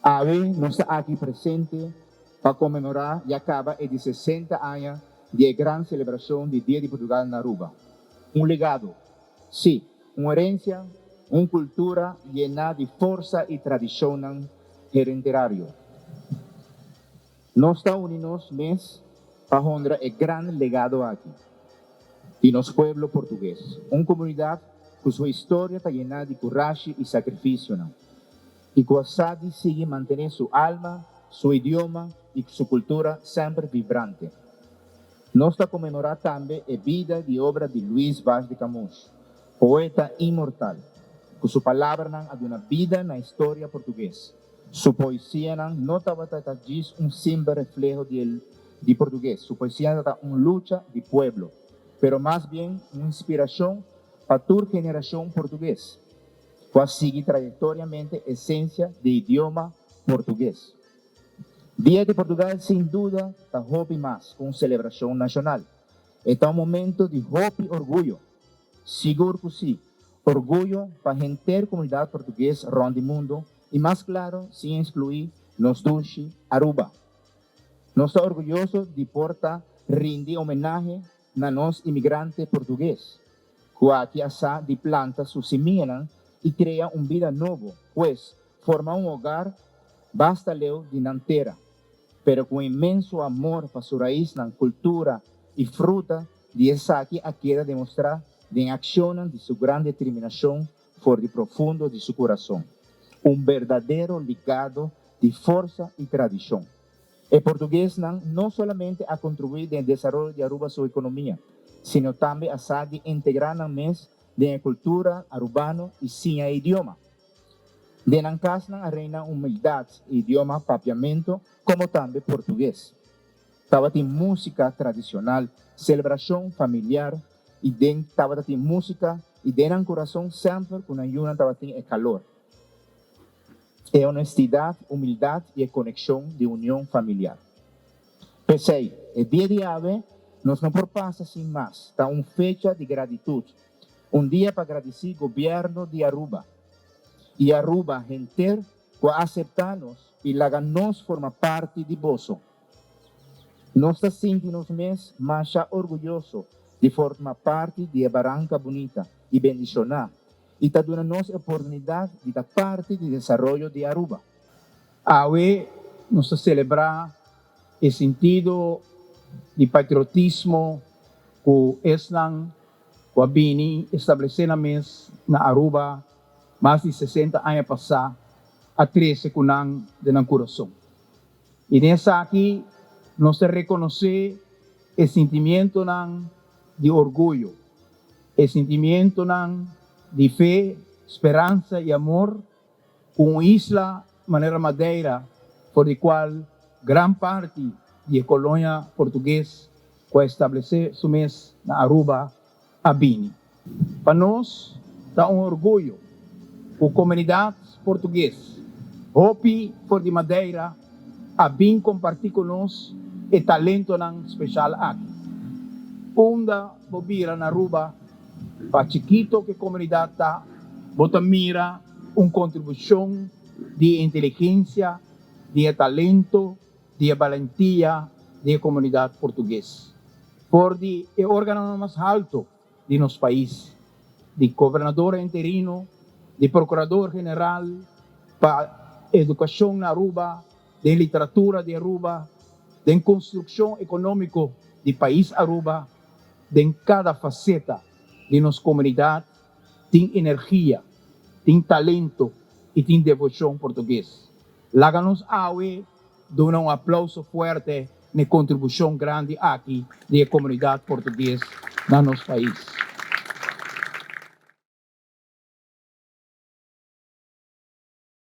Awe nos ta aki presente pa conmemora ya caba e di 60 aña di e gran celebracion di Dia di Portugal na Aruba. Un legado, si, un herencia, un cultura yena di forsa y tradicionnan hereditario. Nos ta uni nos mes pa honra e gran legado aki di nos pueblo Portugues, un comunidad cu su historia ta yena di curashi y sacrificionan y cu a sa di sigui mantene su alma, su idioma y su cultura semper vibrante. Nos ta conmemora tambe e bida y obra di Luis Vaz de Camões, poeta inmortal, cu su palabranan a duna bida na historia Portugues. Su poesianan no tabata djis un simpel refleho di Portugues. Su poesia tabata un lucha di pueblo, pero mas bien un inspiracion pa tur generacion Portugues, cu a sigui trayectoriamente esencia di idioma Portugues. Dia di Portugal, sin duda, ta hopi mas cu un celebracion nacional. Ta un momento di hopi orguyo. Sigur cu si. Orguyo pa henter comunidad Portugues rond di mundo y mas claro, sin exclui nos dushi Aruba. Nos ta orguyoso di por ta rindi homenahe na nos inmigrante Portugues, cu aki a sa di planta su simianan y crea un bida nobo, pues forma un hogar basta leu di nan tera, pero cu inmenso amor pa su raisnan, cultura y fruta di esaki a keda demostra den accionnan di su gran determinacion for di profundo di su curason. Un berdadero legado di forsa y tradicion. E Portuguesnan no solamente a contribui den desaroyo di Aruba su economia, sino tambe a sa di integra nan mes den cultura arubano y siña idioma. Den nan casnan a reina humildad, idioma Papiamento, como tambe Portugues. Tabatin musica tradicional, celebracion familiar y den tabatin musica y den nan curason semper cu nan yiunan tabatin e calor. E honestidad, humildad y e conexion di union familiar. P'esey, e dia di awe, nos no por pasa sin mas. Ta un fecha di gratitud. Un dia pa gradici gobierno di Aruba. Y Aruba henter cu a acepta nos y laga nos forma parti di boso. Nos ta sinti nos mes masha orguyoso di forma parti di e baranca bunita y bendiciona y ta duna nos oportunidad di ta parti di desaroyo di Aruba. Awe nos ta celebra e sentido di patriotismo cu esnan cu a bini establece nan mes na Aruba mas di 60 aña pasa a trece cu nan den nan curason. Y den esaki nos ta reconoce e sentimientonan di orguyo, e sentimientonan di fe, speransa y amor cu un isla manera Madeira, for di cual gran parti di e colonia Portugues cu a establece su mes na Aruba a bini. Pa nos ta un orguyo cu comunidad Portugues, hopi for di Madeira, a bin comparti cu nos e talentonan special aki. Unda bo bira na Aruba, pa chikito cu e comunidad ta, bo ta mira un contribucion di inteligencia, di talento, di valentia di comunidad Portugues. For di e organo mas halto di nos pais, di gobernador interino, di procurador general pa educacion na Aruba, di literatura di Aruba, di construccion economico di pais Aruba, di cada faceta di nos comunidad, tin energia, tin talento y tin devocion Portugues. Laga nos awe duna un aplauso fuerte na contribucion grandi aki di comunidad Portugues na nos pais.